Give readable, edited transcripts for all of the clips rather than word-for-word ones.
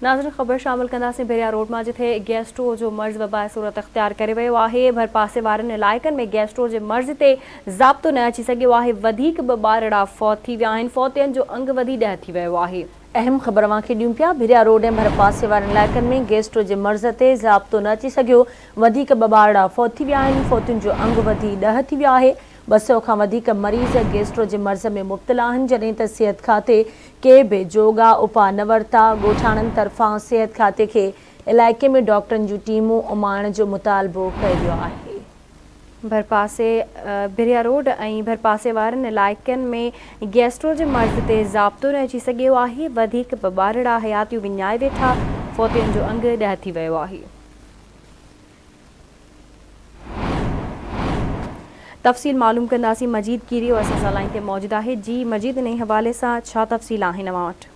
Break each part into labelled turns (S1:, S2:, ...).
S1: ناظرين خبر شامل ڪنداسين ڀريا روڊ مان جٿي گيسٽرو جو مرض وبائي صورت اختيار ڪري ويو آهي ڀرپاسي وارن علائقن ۾ گيسٽرو جي مرض تي ضابطو نه اچي سگهيو آهي وڌيڪ ٻه ٻارڙا فوت ٿي ويا آهن فوتين جو انگ وڌي ڏهه ٿي ويو آهي.
S2: اهم خبر اوهان کي ڏيون پيا ڀريا روڊ ۽ ڀرپاسي وارن علائقن ۾ گيسٽرو جي مرض تي ضابطو نه اچي سگهيو وڌيڪ ٻه ٻارڙا فوت ٿي ويا آهن فوتين جو انگ وڌي ڏهه ٿي ويو آهي 200 کان وڌيڪ مريض گيسٽرو جي مرض ۾ مبتلا آهن، جڏهن ته صحت کاتي ڪي به جوڳا اپاء نه ورتا، ڳوٺاڻن طرفان صحت کاتي کي علائقي ۾ ڊاڪٽرن جون ٽيمون اماڻڻ جو مطالبو ڪيو ويو آهي.
S1: ڀرپاسي ڀريا روڊ ۽ ڀرپاسي وارن علائقن ۾ گيسٽرو جي مرض تي ضابطو نه اچي سگهيو آهي، وڌيڪ ٻه ٻارڙا حياتيون وڃائي ويٺا، فوتين جو انگ ڏهه ٿي ويو آهي. تفصيل معلوم ڪنداسين مجيد ڪيريو اسان سان لائين تي موجود آهي جي مجيد انهي حوالي سان ڇا تفصيل آهن اوهان وٽ.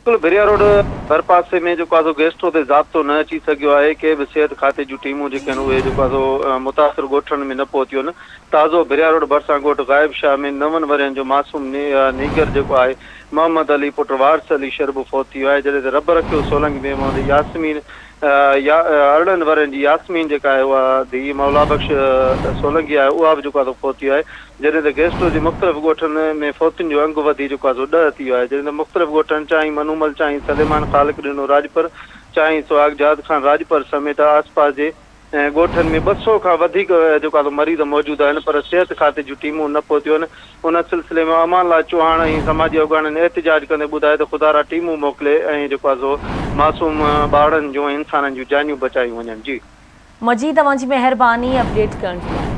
S3: بلڪل ڀريا روڊ ڀرپاسي ۾ جيڪو آهي سو گيسٽرو تي ضابطو نه اچي سگهيو آهي ڪي به صحت کاتي جون ٽيمون جيڪي آهن اهي جيڪو آهي سو متاثر ڳوٺن ۾ نه پهتيون آهن تازو ڀريا روڊ ڀرسان ڳوٺ غائب شاهه ۾ نون ورهين جو معصوم نينگر جيڪو آهي محمد علي پٽ وارث علي شر به فوت ٿي ويو آهي جڏهن ته رب رکيو سولنگي ۾ محمد ياسمين يا 18 ورهين جي ياسمين جيڪا آهي اها ڌيء مولا بخش سولنگي آهي اها به جيڪو آهي سو فوت ٿي وئي آهي جڏهن ته گيسٽرو جي مختلف ڳوٺن ۾ فوتين جو انگ وڌي جيڪو آهي سو ڏهه ٿي ويو آهي جڏهن ته مختلف ڳوٺن چانهين منومل چانهين سليمان خالق ڏنو راڄپر چانهين سهاڳ جاد خان راڄپر سميت آس پاس جي ڳوٺن ۾ 200 کان وڌيڪ جيڪو آهي سو مريض موجود آهن پر صحت کاتي جون ٽيمون نه پهتيون آهن ان سلسلي ۾ امان الله چوهاڻ ۽ سماجي اڳواڻن احتجاج ڪندي ٻڌايو ته خدارا ٽيمون موڪلي ۽ جيڪو آهي سو معصوم ٻارڙن جون ۽ انسانن جون جانيون بچايون وڃن جي.
S2: مجيد اوهان جي مهرباني اپڊيٽ ڪرڻ جي لاء.